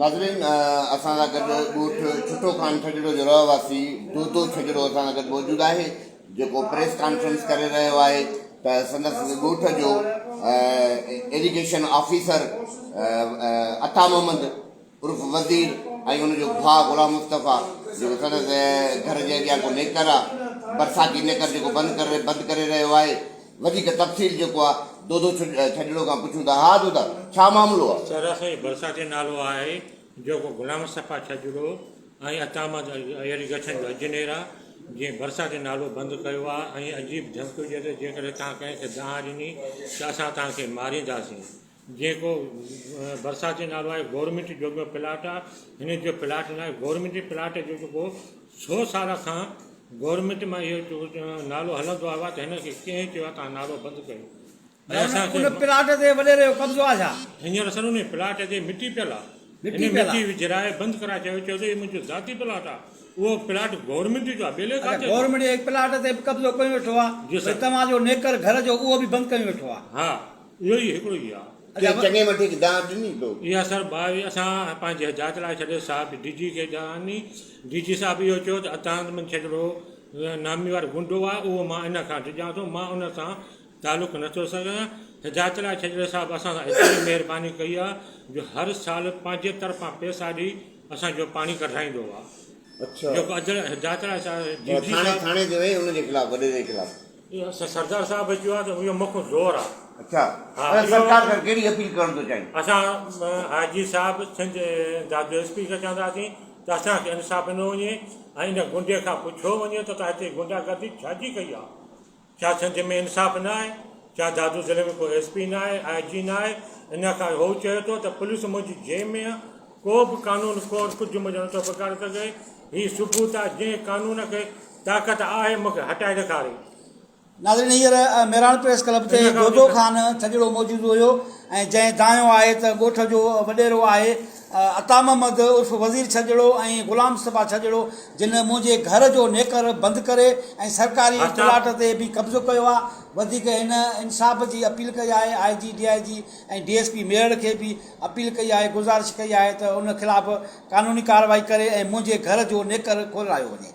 ناظرين اسان سان گڏ ڳوٺ ڇٽو خان ڇڄڙو جو رهواسي دودو ڇڄڙو اسان سان گڏ موجود آهي جيڪو پريس ڪانفرنس ڪري رهيو آهي ته سندس ڳوٺ جو ايريگيشن آفيسر عطا محمد عرف وزير ۽ ان جو ڀاء غلام مصطفيٰ جيڪو سندس گهر جي اڳيان ڪو نيڪر آ برساتي نيڪر جيڪو بند ڪري بند ڪري رهيو آهي وڌيڪ تفصيل جيڪو آ دودو ڇڄڙو کان پڇون ٿا ها دودا ڇا معاملو آ؟ سر اسان جي برساتي نالو آهي جيڪو غلام مصطفيٰ ڇڄڙو ۽ عطا محمد ايريگيشن جو اجنير آ جنهن برساتي نالو بند ڪيو آ ۽ عجيب ڌمڪيون ڏئي ٿو جيڪڏهن توهان ڪنهن کي دانهن ڏني ته اسان توهان کي مارينداسين. جيڪو برساتي نالو آهي گورنمينٽ جوڳو پلاٽ آهي هن جو پلاٽ ناهي گورنمينٽ جي پلاٽ جو جيڪو سو سال کان گورنمينٽ مان اهو نالو هلندو آيو آهي ته هن کي ڪنهن چيو آهي توهان نالو بند ڪيو ۽ اسان کي ان پلاٽ تي وڏيري جو قبضو آهي ڇا؟ هينئر سر ان پلاٽ تي مٽي پيل آهي هن مٽي وجهرائي بند ڪرائي چيو چيو ته هي منهنجو ذاتي پلاٽ آهي اهو پلاٽ گورنمينٽ جو آهي ٻيلي کاتي جو گورنمينٽ جي پلاٽ تي به قبضو ڪيو ويٺو آهي وري توهان جو نيڪر گهر جو اهو به بند ڪيو ويٺو آهي. ها اهو ئي هڪڙو ئي آ. ڪنهن چڱي مٺي کي دانهن ڏني تو. اها سر ٻاوي اسان پنهنجي حجات لاء ڇڏي صاحب ڊي جي کي دانهن ڏني. ڊي جي صاحب اهو چيو ته اتان من ڇڏڙو ناميوار گنڊو آ اهو مان ان کان ڊڄان ٿو مان ان سان تعلق نه ٿو سگهان. هدايت لاء ڇڄڙي صاحب اسان سان ايتري مهرباني ڪئي آ جو هر سال پنهنجي طرفان پئسا ڏئي اسان جو پاڻي ڪڍرائيندو آ. اڇا. جيڪو اجل هدايت لاء صاحب ڊي جي ٿاڻي صاحب. ٿاڻي تي وئي ان جي خلاف وڏيري جي خلاف. سردار صاحب چيو آهي ته اهو مون کان زور آهي. اڇا ادا سرڪار کان ڪهڙي اپيل ڪرڻ ٿو چاهين؟ اسان حاجي صاحب سنڌ دادو ايس پي کي چونداسين ته اسان کي انصاف ڏنو وڃي ۽ ان گنڊي کان پڇيو وڃي ته توهان هتي گنڊا گردي ڇا جي ڪئي آهي؟ ڇا سنڌ ۾ انصاف نه آهي؟ ڇا دادو ضلعي ۾ ڪو ايس پي نه آهي، آء جي نه آهي؟ ان کان هو چئي ٿو ته پوليس منهنجي جيب ۾ آهي، ڪو به قانون ڪور ڪجهه منهنجو نٿو بگاڙي سگهي، هي ثبوت آهي جنهن قانون کي طاقت آهي مون کي هٽائي ڏيکاري. ناظرين هينئر مهراڻ پريس ڪلب تي دودو خان ڇڄڙو موجود هيو ۽ جنهن دانهيو آهي ته ڳوٺ جو وڏيرو آهي عطا محمد عرف وزير ڇڄڙو ۽ غلام مصطفيٰ ڇڄڙو جن منهنجي گهر جو نيڪر بند ڪري ۽ سرڪاري پلاٽ تي به قبضو ڪيو آهي وڌيڪ هن انصاف جي اپيل ڪئي آهي I G D I G ۽ D S P Mehar کي به اپيل ڪئي آهي گذارش ڪئي آهي ته ان خلاف قانوني ڪارروائي ڪري ۽ منهنجي گهر جو نيڪر کولرايو وڃي.